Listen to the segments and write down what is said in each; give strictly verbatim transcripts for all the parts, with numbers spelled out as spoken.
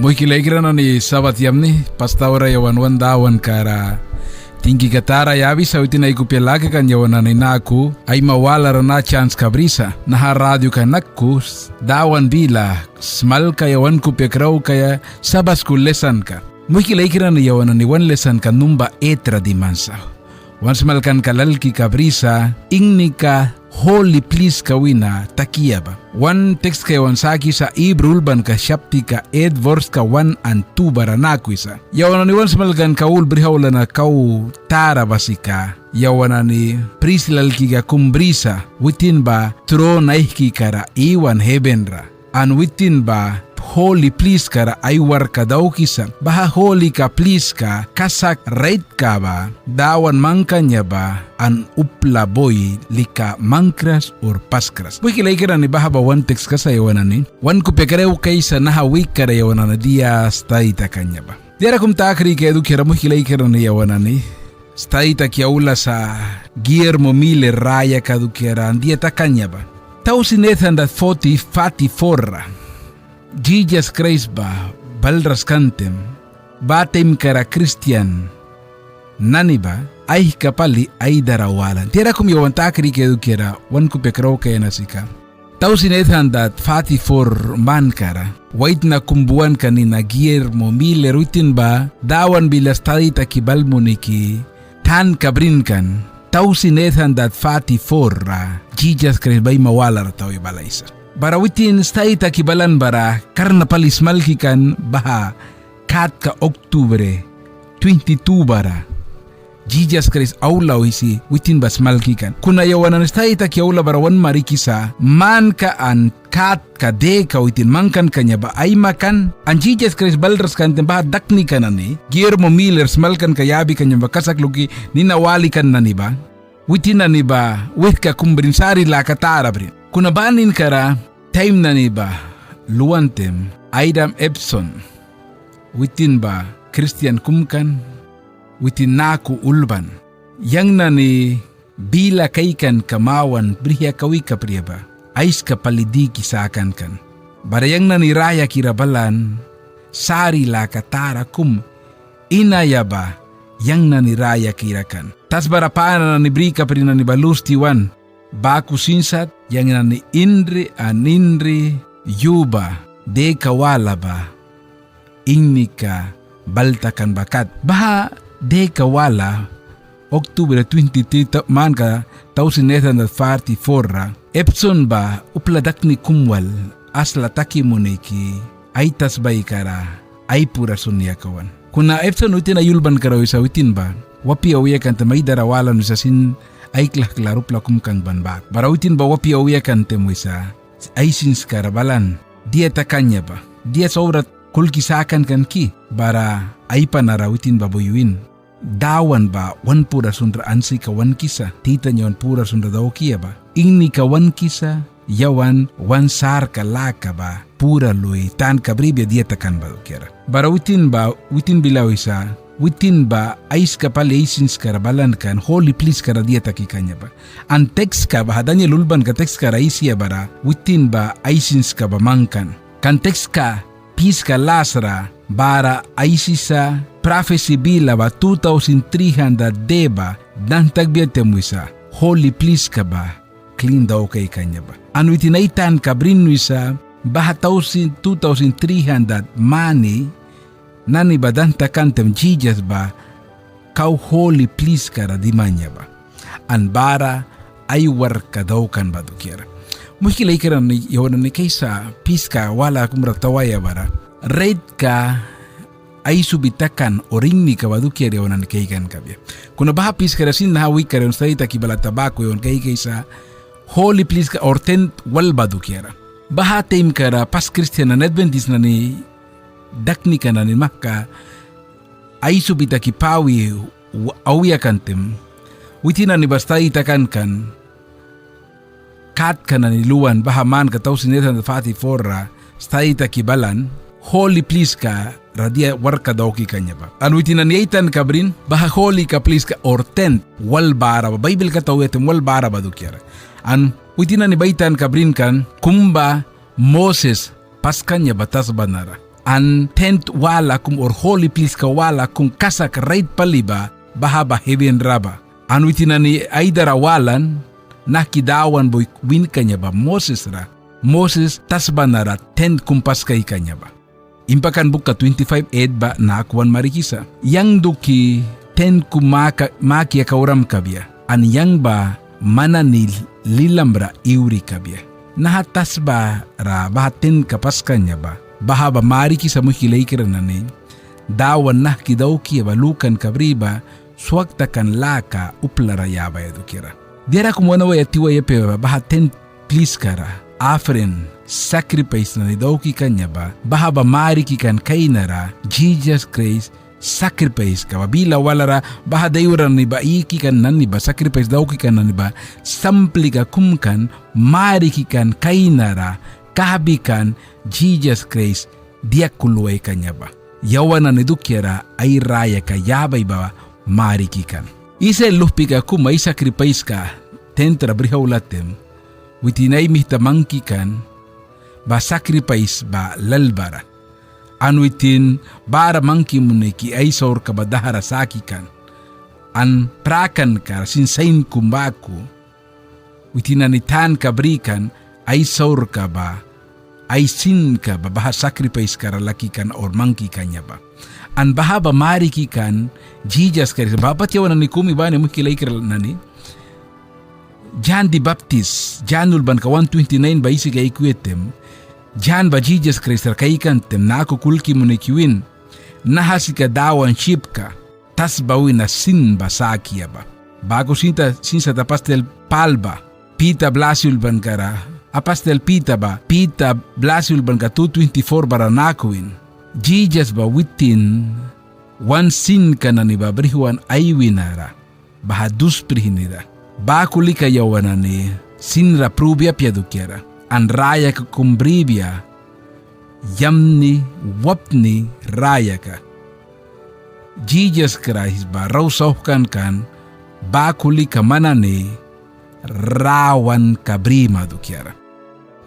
Muihki laikra nani, sabat yamni. Pas taura yawan wan Dawanka ra tingkika tara yabisa. Witin ai kupia laka kan yawan nani naku aima walara na sanska brisa. Naha radioka naku Dawan bila smalkaia, wan kupia kraukaia Sabat skul lesanka. Muihki laikra nani, yawan nani wan lesanka numba et ra diman sa. Wan smalkanka lalkika brisa ingnika holi pliska wina takia ba. Wan tekska yawan sakisa Hibru ulbanka saptika et borska wan an tu bara naku wisa: Yawan nani wan smalkanka ul brih aula na kau tara ba sika, yawan nani pris lalkika kum brisa, witin ba tron aihkika ra iwan heben ra. An witin ba holi pliska ra ai warkka daukisa. Baha holika pliska kasak raitka ba Dawan mangkan ya ba, an upla bui lika mangkras or paskras. Muihki laikra nani, baha ba wan tekska sa yawan nani wan kupia kraukaisa naha wihka ra yawan nani dia stadi takan ya ba. Diara kum ta krikaia dukiara, muihki laikra nani, yawan nani stadi taki aula sa Guillermo Miller rayaka dukiara dia takan ya ba. Thousand eight hundred forty, forty-four ra Jisas Kraist ba balras kan taim, ba taimka ra kristian nani ba aihka pali ai dara walan. Diara kum yawan ta krikaia dukiara wan kupia kraukaia na sika, thousand eight hundred forty-four manka ra waitna kum buanka nina Guillermo Miller witin ba Dawan bila stadi taki bal muniki tanka brin kan, thousand eight hundred forty-four ra Jisas Kraist ba aima walara tawi balaisa. Bara witin stadi taki balan bara karna pali smalki kan baha katka octubre twenty-two bara Jisas Kraist aula wisi witin ba smalki kan. Kuna yawan nani stadi taki aula bara wan marikisa manka an katka deka witin mangkan kan ya ba aimakan, an Jisas Kraist balras kan taim baha daknika nani Guillermo Miller smalkanka yabi kan ya ba kasak luki nina wali kan nani ba, witin nani ba wihka kum brin, sari laka tara brin. Kuna ba ninkara taim nani ba luan taim Adam Ebson witin ba kristian kum kan, witin naku ulban. Yang nani bila kaikanka mawan brihka wi kapri ba aiska pali diki sakan kan. Bara yang nani rayakira balan sari laka tara kum inaia ba yang nani rayakira kan. Tasbara pana nani bri kapri nani ba lus tiwan. Baku sin sat yang nani inri an inri yu ba deka wala ba ingnika bal takan ba kat. Baha deka wala octubre twenty-three manka thousand eight hundred forty-four ra Ebson ba upla dakni kum wal asla taki muniki ai tasbaikara ai pura sunyaka wan. Kuna Ebson witin ai ulbankara wisa witin ba wapi auya kan taim ai dara walan wisa sin ai klahklara upla kum kangban bak. Bara witin ba wapi auya kan taim wisa ai sinskara balan dia takan ya ba, dia saura kulki sakan kan ki, bara ai panara witin ba bui win. Dawan ba wan pura sunra ansika wankisa, titan yawan pura sunra daukaia ba ingnika wankisa, yawan wan sarka laka ba pura lui tanka bribia dia takan ba dukiara. Bara witin ba witin bila wisa, witin ba aiska pali ai sinskara balan kan holi pliskara dia taki kan ya ba. An tekska baha Daniel ulbanka tekskara aisi bara witin ba ai sinska ba mangkan. Kan tekska piska lasra bara aisisa, prafesi bila ba two thousand three hundred de ba dan takbia taim wisa holi pliska ba klin daukai kan ya ba. An witin ai tanka brin wisa baha thousand, two thousand three hundred mani nani ba dan takan taim Jisas ba kau holi pliskara diman ya ba. An bara ai warkka daukan ba dukiara. Muihki laikra nani, yawan nani kaisa piska wala kumra tawaia bara raitka aisubi takan o ingnika ba dukiara yawan nani kaikan kabia. Kuna baha piskara sin naha wikkara yawan stadi taki balata baku yawan kaikaisa holi pliska or tent wal ba dukiara. Baha taimkara pas kristian nani, adventist nani daknika nani mahka aisubi taki pawi auya kan taim witin nani ba stadi takan kan katka nani luan baha manka thousand eight hundred forty-four ra stadi taki balan holi pliskara dia warkka dauki kan ya ba. An witin nani ai tanka brin baha holika pliska or tent wal bara ba, Baibilka tawaia taim wal bara ba dukiara. An witin nani ba ai tanka brin kan kum ba Moses paskan ya ba tasba nara. An tent wala kum or holy pliska wala kum kasak rait pali ba, baha ba heven ra ba. An witin nani ai dara walan nahki Dawan bui win kania ba Moses ra, Moses tasba nara tent kum pas kaikania ba. Impakan bukka twenty-five eight ba naku wan marikisa. Yang duki tent kum maka, makia kauram kabia. An yang ba man nani lilamra iwri kabia. Naha tasba ra baha tentka paskania ba, baha ba marikisa muihki laikra nani, Dawan nahki daukia ba lukanka bri ba, swaktakan laka uplara yabaia dukiara. Diara kum wan auya tiwaia apia ba, baha tent pliskara afrin sakripais nani dauki kania ba, baha ba mariki kan kainara Jisas Kraist sakripaiska ba. Bila walara baha daiwra nani ba iki kan nani ba, sakripais dauki kan nani ba, samplika kum kan, mariki kan kainara kahbi kan Jisas Kraist dia kulwaia kania ba. Yawan nani dukiara ai rayaka yabaia ba mariki kan. Israel luhpika kum ai sakripaiska tent ra brih aula taim, witin ai mihta mangki kan ba sakripais ba lal bara. An witin bara mangki muni ki ai saurka ba dahra saki kan. An prakanka sin sain kum baku witin nani tanka bri kan ai saurka ba, ai sinka ba baha sakripaiskara laki kan or mangki kania ba. An baha ba mariki kan Jisas Kraist ba. Pat yawan nani kumi bani muihki laikra nani, Jan di Baptis, Jan ulbanka one twenty-nine ba aisi kaikuya taim, Jan ba Jisas Kraist ra kaikan taim naku kulki muni ki win: Naha sika Dawan syipka, tasba wina sin ba sakia ba. Baku sin sat apastil Pâl ba Pita blasi ulbankara, apastil Pita ba Pita blasi ulbanka two twenty-four bara naku win: Jisas ba witin wan sinka nani ba brihwan ai winara, baha dus prihnira. Baku lika yawan nani sinra prubia apia dukiara, an rayaka kum bribia, yamni wapni rayaka. Jisas Kraist ba rau sauhkan kan baku lika man nani rawanka brima dukiara.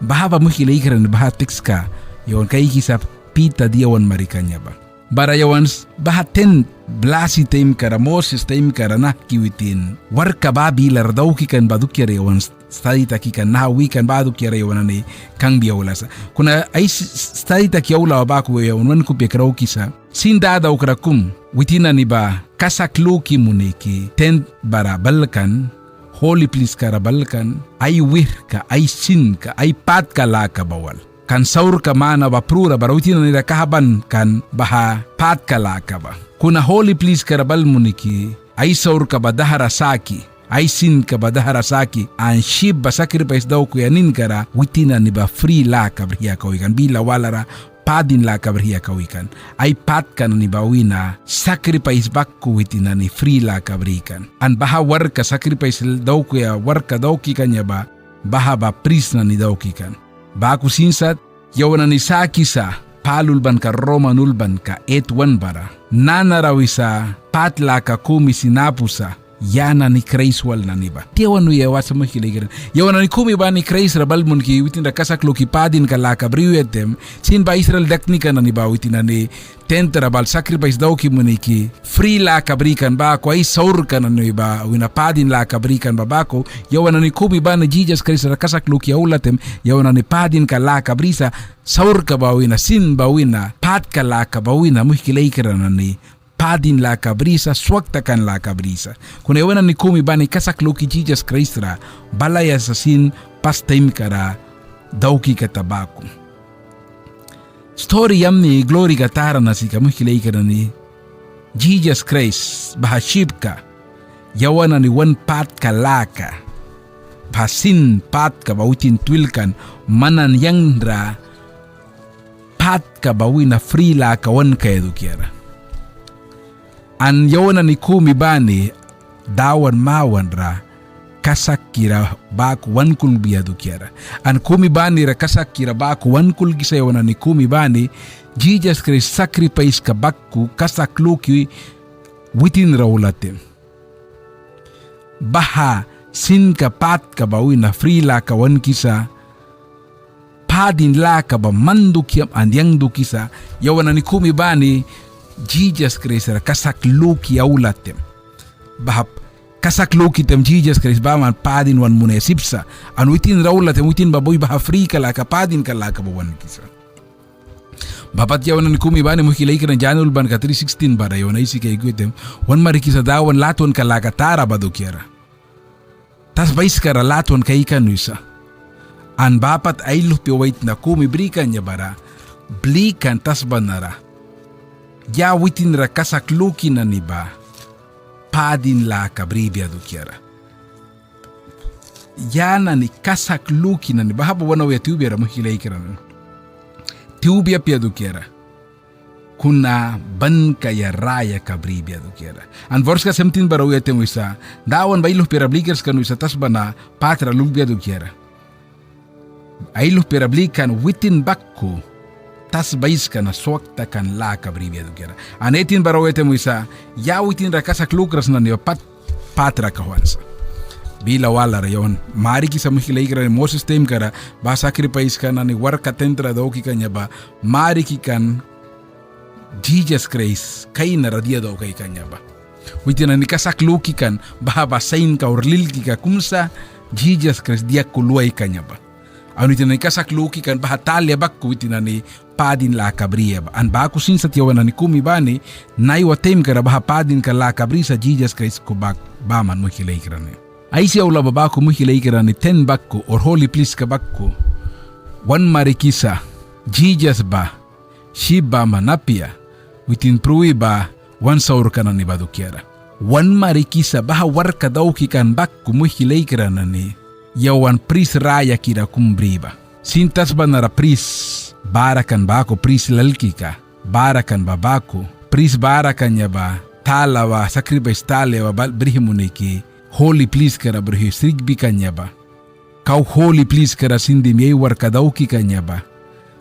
Baha ba muihki laikra nani baha tekska yawan kaikisa Pita dia wan marikania ba. Bara yawan baha ten blasi taimkara, Moses taimkara nahki witin warkka ba bilara dauki kan ba dukiara yawan stadi taki kan, naha wi kan ba dukiara yawan nani kangbi aula sa. Kuna ai stadi taki aula ba baku yawan wan kupia kraukisa sin dadaukra kum witin nani ba kasak luki muni ki ten bara balkan, holi pliskara balkan, ai wihrka, ai sinka, ai patka laka ba wal. Kan saurka mana ba prura bara witin nanira kahban kan baha patka laka ba. Kuna holi pliskara bal muni ki ai saurka ba dahra saki, ai sinka ba dahra saki, an syip ba sakripais daukuya ninkara witin nani ba fri laka brihia kawi kan, bila walara padin laka brihia kawi kan. Ai patka nani ba wina sakripais baku witin nani fri laka bri kan. An baha warkka sakripais daukuya warkka dauki kan ya ba, baha ba pris nani dauki kan. Baku sin sat yawan nani sakisa Pâl ulbanka Roman ulbanka eight one bara: Nanara wisa pat laka kumi sin apu sa, ya nani Kraist wal nani ba. Dia wan wiaia wasa muihki laikra nani. Yawan nani kumi bani Kraist ra bal muni ki witin ra kasak luki padinka laka bri wiaia taim, sin ba Israel daknika nani ba witin nani ten ra bal sakripais dauki muni ki fri laka bri kan baku, ai saurka nani ba wina padin laka bri kan ba baku. Yawan nani kumi bani Jisas Kraist ra kasak luki aula taim, yawan nani padinka laka brisa, saurka ba wina, sin ba wina, patka laka ba wina, muihki laikra nani, padin laka brisa, swakta kan laka brisa. Kuna yawan nani kumi bani kasak luki Jisas Kraist ra balaia sa sin pas taimkara dauki kata baku. Sturi yamni glorika tara na sika muihki laikra nani, Jisas Kraist baha syipka yawan nani wan patka laka, baha sin patka ba witin twilkan, man nani yang ra patka ba wina fri laka wan kaia dukiara. An yawan nani kumi bani Dawan mawanra kasakkira baku wan kulkbia dukiara. An kumi banira kasakkira baku wan kulkisa yawan nani kumi bani Jisas Kraist sakripaiska baku kasak luki witin ra aula taim. Baha sinka patka ba wina fri laka wankisa, padin laka ba man dukiam an yang dukisa, Yawan nani kumi bani Jisas Kraist ra kasak luki aula taim. Baha kasak luki taim Jisas Kraist baman padin wan munaia sip sa. An witin ra aula taim witin ba bui baha frika laka padinka laka ba wan wikisa. Bapat yawan nani kumi bani muihki laikra nani, Jan ulbanka tri sixteen bara yawan aisi kaikuya taim, wan marikisa Dawan latwanka laka tara ba dukiara. Tasba aiskara latwan kaikan wisa. An bapat ai luhpia waitna kumi brikan ya bara blikan tasba nara ya witin ra kasak luki nani ba padin laka bribia dukiara. Ya nani kasak luki nani, baha ba wan auya tiwbia ra muihki laikra nani. Tiwbia apia dukiara. Kuna ban kaia rayaka bribia dukiara. An borska seventeen bara auya taim wisa, Dawan ba ai luhpia ra blikras kan wisa tasba na patra lulbia dukiara. Ai luhpia ra blikan witin baku tasba aiska na swak takan laka bribia dukiara. An eighteen bara auya taim wisa, ya witin ra kasak lukras nani ba pat patra kauhwan sa. Bila walara yawan marikisa muihki laikra nani, Moses taimkara baha sakripaiska nani warkka tent ra dauki kan ya ba mariki kan Jisas Kraist kainara dia daukaia kan ya ba. Witin nani kasak luki kan baha ba sainka or lilkika kum sa Jisas Kraist dia kulwaia kan ya ba. An witin nani kasak luki kan baha talia baku witin nani padin laka bria ba. An baku sin sat yawan nani kumi bani naiwa taimkara baha padinka laka brisa Jisas Kraist ku bak baman muihki laikra nani. Aisi aula ba baku muihki laikra nani, tent baku or holy pliska baku wan marikisa Jisas ba sip baman apia, witin prui ba wan saurka nani ba dukiara. Wan marikisa baha warkka dauki kan baku muihki laikra nani, yawan pris rayakira kum bri ba. Sin tasba nara pris bara kan baku, pris lalkika bara kan ba baku. Pris bara kan ya ba tala ba, sakripais talia ba bal brih muniki holy pliska ra brih sikbi kan ya ba. Kau holy pliska ra sin dimi ai warkka dauki kan ya ba.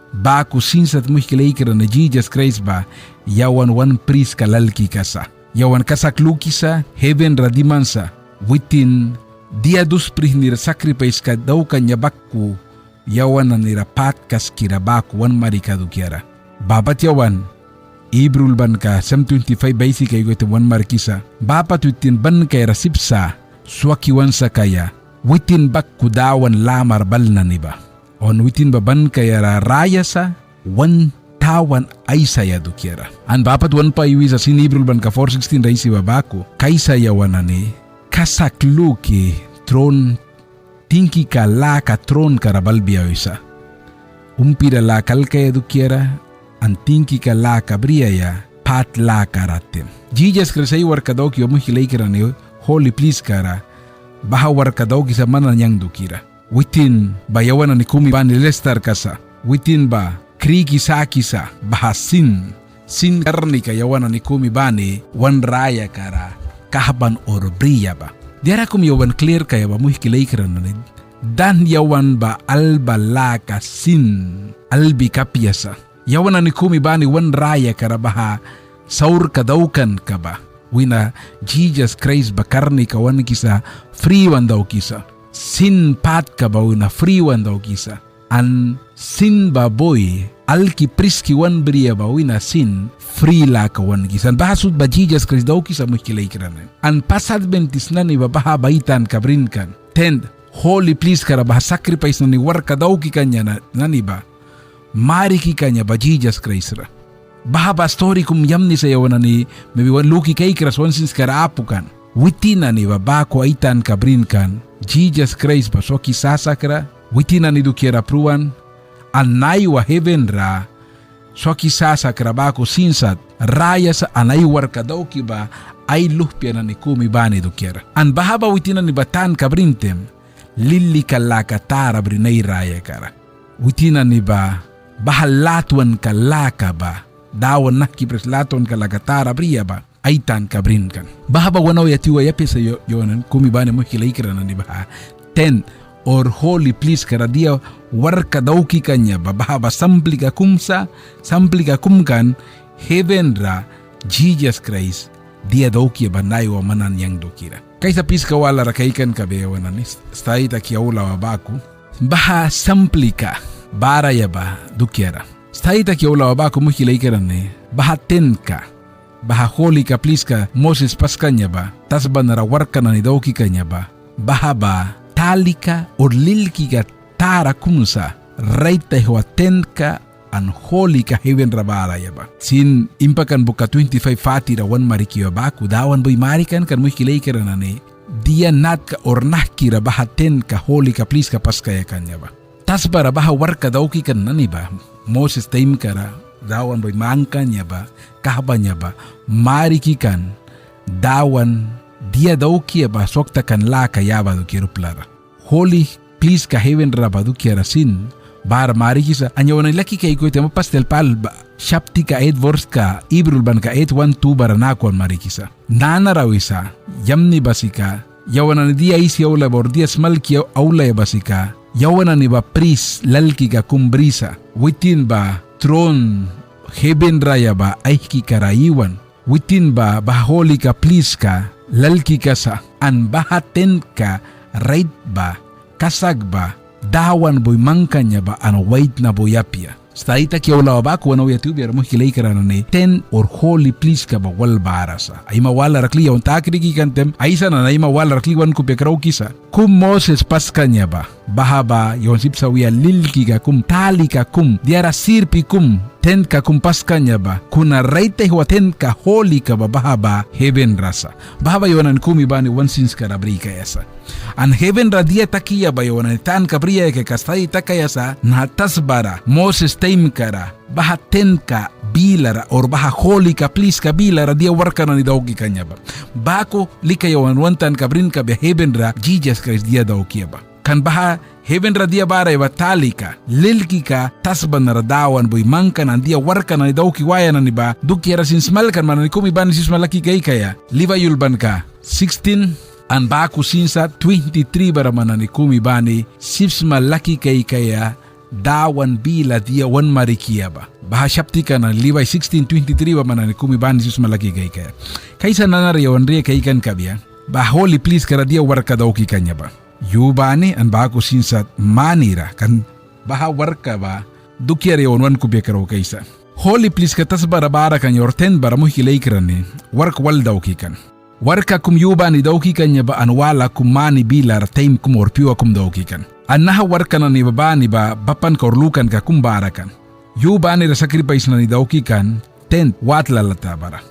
Baku sin sat muihki laikra nani, Jisas Kraist ba yawan wan priska lalkika sa. Yawan kasak lukisa, heven ra diman sa, witin dia dus prihnira sakripaiska daukan ya baku yawan nanira patkaskira baku wan marika dukiara. Bapat yawan Hibru ulbanka seven twenty-five ba aisi kaikuya taim wan marikisa, bapat witin ban kaiara sip sa swaki wan sakaia, witin baku Dawan lamara bal nani ba. Wan witin ba ban kaiara raya sa wan tawan aisaia dukiara. An bapat wan paiwisa sin Hibru ulbanka four sixteen ra aisi ba baku kaisa yawan nani kasak luki tron, tingkika laka tronkara balbia wisa. Umpira laka alkaia dukiara an tingkika laka briaia pat lakara taim. Jisas Kraist ai warkka dauki ba muihki laikra nani holy pliskara, baha warkka daukisa man nani yang dukira. Witin ba yawan nani kumi bani lestarka sa. Witin ba kriki sakisa baha sin, sin karnika yawan nani kumi bani wan rayakara kahban or bria ba. Diara kum yawan klir kaia ba muihki laikra nani, dan yawan ba alba laka sin albika apia sa. Yawan nani kumi bani wan rayakara baha saurka daukanka ba wina Jisas Kraist ba karnika wankisa, fri wan daukisa. Sin patka ba wina fri wan daukisa. An sin ba bui alki priski wan bria ba wina sin fri laka wankisa. An baha sut ba Jisas Kraist daukisa muihki laikra nani. An pas Adventist nani ba baha ba ai tanka brin kan. Tent, holy pliskara baha sakripais nani warkka dauki kan ya nani ba mariki kan ya ba Jisas Kraist ra. Baha ba sturi kum yamni sa yawan nani, mebi wan luki kaikras wan sinskara apu kan. Witin nani ba baku ai tanka brin kan Jisas Kraist ba swaki sasakra witin nani dukiara pruan, an naiwa heven ra swaki sasakra baku sin sat raya sa an ai warkka dauki ba ai luhpia nani kumi bani dukiara. An baha ba witin nani ba tanka brin taim, lilika laka tara brin ai rayakara. Witin nani ba baha latwanka laka ba, Dawan nahki pris latwanka laka tara bria ba ai tanka brin kan. Baha ba wan auya tiwaia apia sa yawan nani kumi bani muihki laikra nani, baha tent or holy pliskara dia warkka dauki kan ya ba, baha ba samplika kum sa, samplika kum kan heven ra Jisas Kraist dia dauki ba naiwa man nani yang dukira. Kaisa piska walara kaikanka ba yawan nani stadi taki aula ba baku. Baha samplika bara ya ba dukiara. Stadi taki aula ba baku, muihki laikra nani, baha tentka, baha holika pliska Moses paskan ya ba, tasba nara warkka nani dauki kan ya ba, baha ba talika or lilkika tara kum sa rait aihwa tentka an holika heven ra bara ya ba. Sin Impakan bukka twenty-five forty ra wan mariki ba baku, Dawan bui marikan kan, muihki laikra nani, dia natka or nahki ra baha tentka holika pliska paskaia kan ya ba. Tasba ra baha warkka dauki kan nani ba, Moses taimka ra Dawan bui mangkan ya ba, kahban ya ba, mariki kan Dawan dia daukaia ba swak takan laka ya ba dukiara upla ra. Holi pliska heven ra ba dukiara sin bara marikisa. An yawan nani laki kaikuya taim apastil Pâl ba, saptika eight, verska, Hibru ulbanka eight, one, two bara naku wan marikisa. Nanara wisa, yamni ba sika, yawan nani dia aisi aula ba or dia smalki aulaia ba sika, yawan nani ba pris lalkika kum brisa. Witin ba tron heven ra ya ba aihkika ra iwan. Witin ba baha holika pliska lalkika sa, an baha tentka rait ba, kasak ba, Dawan bui mangkan ya ba an waitna bui apia. Stadi taki aula ba baku, wan auya tiwbiara, muihki laikra nani, ten or holi pliska ba wal bara sa. Aima walara kli yawan ta kriki kan taim, aisan an aima walara kli wan kupia kraukisa. Kum Moses paskan ya ba, baha ba yawan sip sa wia lilkika kum, talika kum, diara sirpi kum, tentka kum paskan ya ba, kuna rait aihwa tentka holika ba baha ba heven ra sa. Baha ba yawan nani kumi bani wan sinskara brikaia sa. An heven ra dia takaia ba yawan nani tanka briaia kaka stadi takaia sa, naha tasba ra, Moses taimka ra, baha tentka bilara or baha holika pliska bilara dia warkka nani dauki kan ya ba. Baku lika yawan wan tanka brin kabia heven ra Jisas Kraist dia daukaia ba. Kan baha heven ra dia bara ya ba talika, lilkika tasba nara Dawan bui mangkan an dia warkka nani dauki waia nani ba dukiara sin smalkan man nani kumi bani sip sma laki kaikaia. Libai ulbanka sixteen, an baku sin sa twenty-three bara man nani kumi bani sip sma laki kaikaia Dawan bila dia wan marikaia ba. Baha saptika nani Libai sixteen twenty-three ba man nani kumi bani sip sma laki kaikaia. Kaisa nanara yawan ria kaikan kabia, baha holi pliska ra dia warkka dauki kan ya ba. Yu bani an baku sin sa mani ra, kan baha warkka ba dukiara yawan wan kupia kraukaisa. Holi pliska tasba ra bara kan ya or ten bara, muihki laikra nani, wark wal dauki kan. Warkka kum yu bani dauki kan ya ba an wala kum mani bilara taim kum or pyua kum dauki kan. An naha warkka nani ba bani ba bapanka or lukanka kum bara kan. Yu banira sakripais nani dauki kan tent watla lata bara.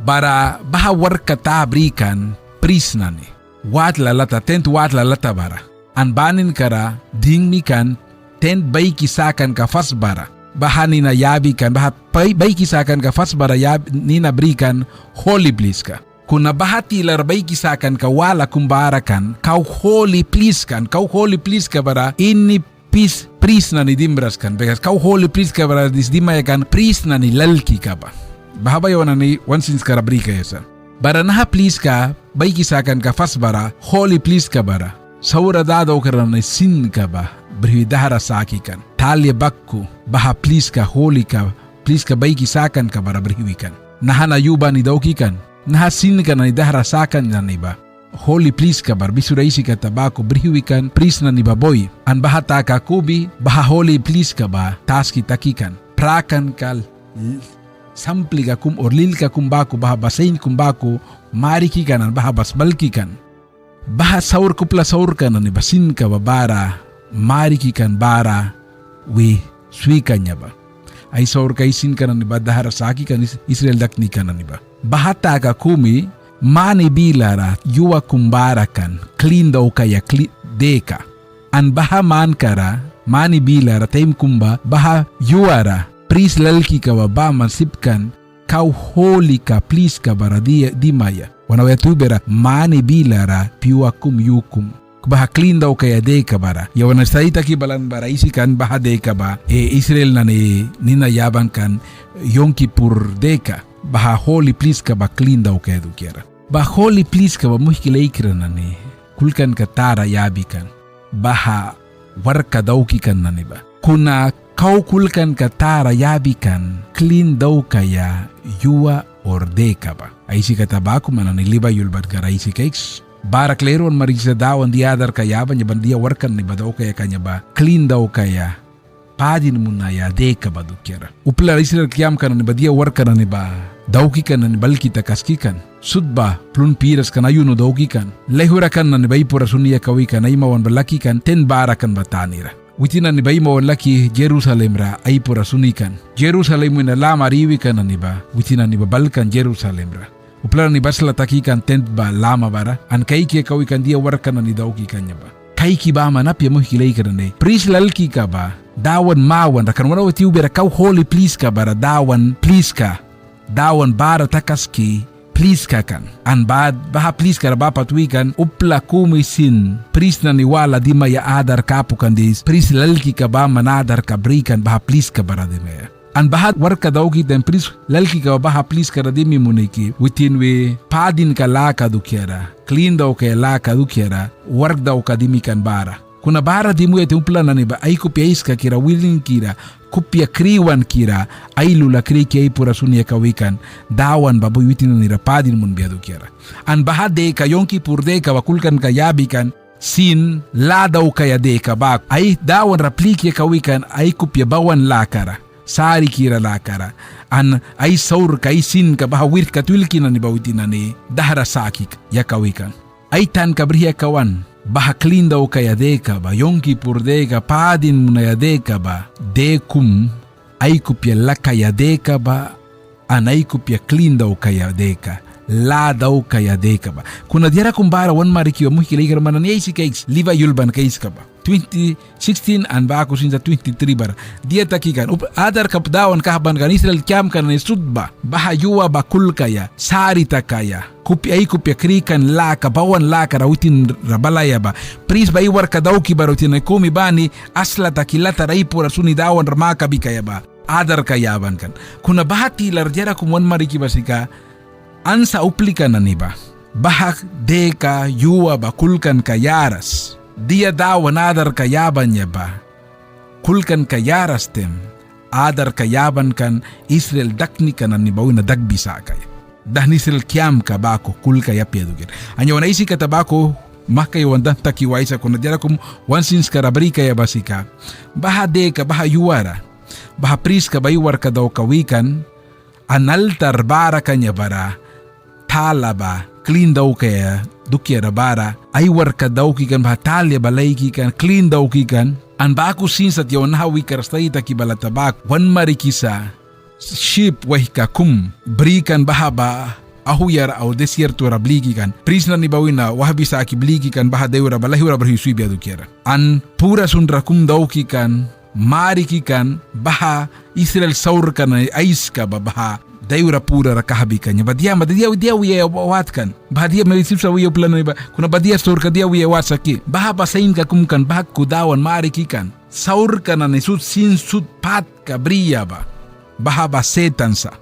Bara baha warkka ta brikan pris nani watla lata, tent watla lata bara. An ba ninkara dingmi kan tent baiki sakanka fas bara. Baha nina yabi kan, baha bai-, baiki sakanka fas bara yab-, nina brikan holi pliska. Kuna baha tilara baiki sakanka wala kum bara kan kau holi pliska, an kau holi pliska bara ini pis, pris nani dimbras kan, bikas kau holi pliska bara dis dimaia kan pris nani lalkika ba. Baha ba yawan nani wan sinskara brikaia sa. Bara naha pliska baiki sakanka fas bara, holi pliska bara, saura dadaukra nani sinka ba brihwi dahra saki kan. Talia baku baha pliska holika, pliska baiki sakanka bara brihwi kan. Naha na yu bani dauki kan, naha sinka nani dahra sakan nani ba holi pliska bara bisura aisi kata baku brihwi kan pris nani ba bui. An baha taka kumi baha holi pliska ba taski taki kan. Prakanka l-, samplika kum or lilka kum baku, baha ba sain kum baku mariki kan an baha ba smalki kan. Baha saurka upla saurka nani ba sinka ba bara mariki kan bara wi swikan ya ba. Ai saurka ai sinka nani ba dahra saki kan Is-, Israel daknika nani ba. Baha taka kumi mani bilara yua kum bara kan klin daukaia kli-, deka. An baha mankara mani bilara taim kum ba baha yuara pris lalkika ba baman sip kan kau holika pliska bara dia dimaia. Wan auya tiwbiara, mani bilara pyua kum yu kum baha klin daukaia deka bara. Yawan nani stadi taki balan bara aisi kan baha deka ba, e, Israel nani nina yaban kan Yom Kipur deka. Baha holi pliska ba klin daukaia dukiara. Ba holi pliska ba muihki laikra nani kulkanka tara yabi kan. Baha warkka dauki kan nani ba. Kuna kau kulkanka tara yabi kan klin daukaia yua or deka ba. Aisi kata baku man nani Libai ulbankara aisi kaiks. Bara klir wan marikisa Dawan dia adarka yaban ya ba, dia warkka nani ba daukaia kan ya ba klin daukaia padin munaia deka ba dukiara. Upla Israel kiamka nani ba dia warka nani ba dauki kan nani ba alki takaski kan. Sut ba plun piras kan, ayuno dauki kan. Laihura kan nani ba ai pura suni yakawi kan, ai mawan ba laki kan, ten bara kan ba tanira. Witin nani ba ai mawan laki Jerusalem ra ai pura suni kan. Jerusalem wina lamara iwi kan nani ba, witin nani ba bal kan Jerusalem ra. Upla nani ba asla taki kan ten ba lama bara, an kaiki yakawi kan dia warka nani dauki kan ba. Kaiki baman apia, muihki laikra nani. Pris lalkika ba, Dawan mawanra kan, wan auya tiwbiara kau holi pliska bara Dawan pliska. Dawan bara takaski pliska kan. An ba, baha pliskara ba pat wi kan, upla kumi sin pris nani wala dimaia adarka apu kan dis, pris lalkika baman adarka bri kan baha pliska bara dimaia. An baha warka dauki taim pris lalkika ba baha pliskara dimi muniki, witin wi padinka laka dukiara, klin daukaia laka dukiara wark dauka dimi kan bara. Kuna bara dimuya taim upla nani ba ai kupia aiskakira, wilinkira, kupia kriwankira, ai lula kriki ai pura suni yakawi kan, Dawan ba bui witin nanira padin munbia dukiara. An baha deka, Yom Kipur deka ba kulkanka yabi kan, sin lâ daukaia deka baku. Ai Dawanra pliki yakawi kan ai kupia bawan lakara, sarikira lakara. An ai saurka, ai sinka baha wirka twilki nani ba witin nani dahra saki yakawi kan. Ai tanka brih yakawan, baha klin daukaia deka ba, Yom Kipur deka, padin munaia deka ba, de kum ai kupia lakaia deka ba, an ai kupia klin daukaia deka, lâ daukaia deka ba. Kuna diara kum bara wan mariki ba, muihki laikra, man nani aisi kaiks Livaia ulbanka aiska ba. Twenty sixteen an baku sin sa twenty-three bara. Dia taki kan, up-, adarka Dawan kahban kan Israel kiamka nani sut ba, baha yua ba kulkaia, sari takaia, kupia, ai kupia krikan laka, bawan lakara witin ra balaia ba. Pris ba ai warka dauki bara witin nani kumi bani asla taki latara ai pura suni Dawanra makabi kaia ba adarka yaban kan. Kuna baha tilara diara kum wan mariki ba sika, ansa uplika nani ba, baha deka yua ba kulkanka yaras, dia Dawan adarka yaban ya ba kulkanka yaras taim, adarka yaban kan Israel daknika nani ba wina dakbi sakaia. Dahn Israel kiamka baku kulkaia apia dukiara. An yawan aisi kata baku mahka yawan dahn taki waisa, kuna diara kum wan sinskara brikaia ba sika, baha deka, baha yuara, baha priska ba ai warka daukaia wi kan, an altar bara kan ya bara, tala ba klin daukaia dukiara bara, ai warka dauki kan, baha talia ba laiki kan, klin dauki kan. An baku sin sat yawan naha wikara stadi taki balata baku wan marikisa, syîp waihka kum bri kan, baha ba auhyara au desierto ra bliki kan. Pris nani ba wina wahbi saki bliki kan baha daiura ba laihura brih swibia dukiara. An pura sunra kum dauki kan, mariki kan baha Israel saurka nani aiska ba baha daiura purara kahbi kan. Ba dia ma dia, dia wiaia wat kan. Baha dia ma sip sa wiaia upla nani ba, kuna ba dia saurka dia wiaia wat sa ki. Baha ba sainka kum kan baku Dawan mariki kan saurka nani sut sin sut patka bria ba. Baha ba Setan sa.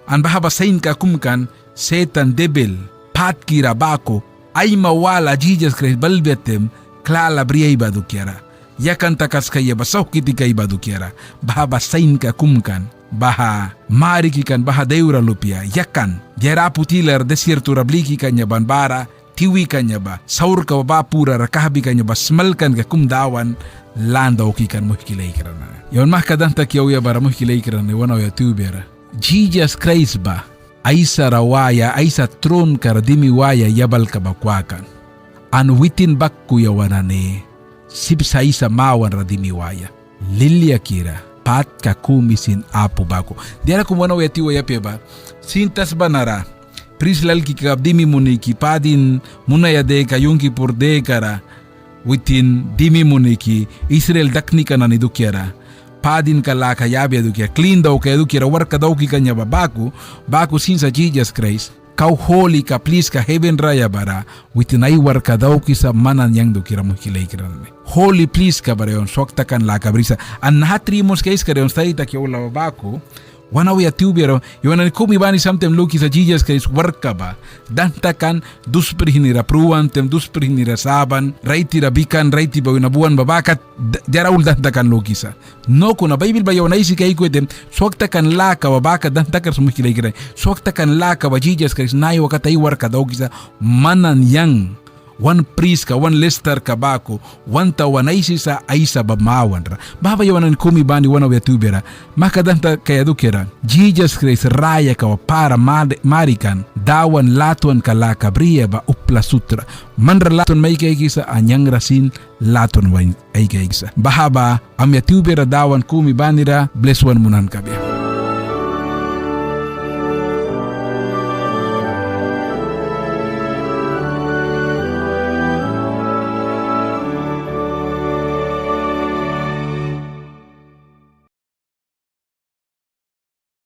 An baha ba sainka kum kan Setan debil, patkira baku, aima wala Jisas Kraist balbia taim klala bri ai ba dukiara, yakan takaskaia ba sauhki tikaia ba dukiara. Baha ba sainka kum kan, baha mariki kan baha daiura lupia yakan. Diara apu tilara desierto ra bliki kan ya ba an bara tiwi kan ya ba, saurka ba purara kahbi kan ya ba, smalkanka kum Dawan lan dauki kan, muihki laikra nani. Yawan mahka dahn taki auya bara, muihki laikra nani, wan auya tiwbiara. Jisas Kraist ba Aisara waia, Aisa tronkara dimi waia yabalka ba kwakan. An witin baku yawan nani sip sa Aisa mawanra dimi waia. Liliakira patka kumi sin apu baku. Diara kum wan auya tiwaia apia ba, sin tasba nara prist lalkika dimi muniki, padin munaia deka, Yom Kipur dekara witin dimi muniki, Israel daknika nani dukiara padinka laka yabia dukiara, klin daukaia dukiara warkka dauki kan ya ba baku, baku sin sa Jisas Kraist kau holika pliska heven raya bara witin ai warkka daukisa man nani yang dukiara, muihki laikra nani. Holi pliska bara yawan swak takan laka brisa. An naha tri monthska aiskara yawan stadi taki aula ba baku, wan auya tiwbiara, yawan nani kumi bani samtaim lukisa Jisas Kraist warkka ba dahn takan, dus prihnira pruan taim, dus prihnira saban, raitira bikan, raiti ba wina buan ba bakat diara ul dahn takan lukisa. No, kuna Baibil ba yawan aisi kaikuya taim, swak takan laka ba bakat dahn takras, muihki laikra nani. Swak takan laka ba Jisas Kraist naiwa kat ai warkka daukisa man nani yang. wan priska, wan listarka baku, wan ta wan aisisa aisa ba mawanra. Baha ba yawan nani kumi bani wan auya tiwbiara. Mahka danka kaia dukiara, Jisas Kraist rayaka ba para mari-, marikan, Dawan latwanka laka bria ba upla sutra. Man ra latwan mai kaikisa, an yang ra sin latwan mai kaikisa. Baha ba amya tiwbiara Dawan kumi banira bles wan munan kabia.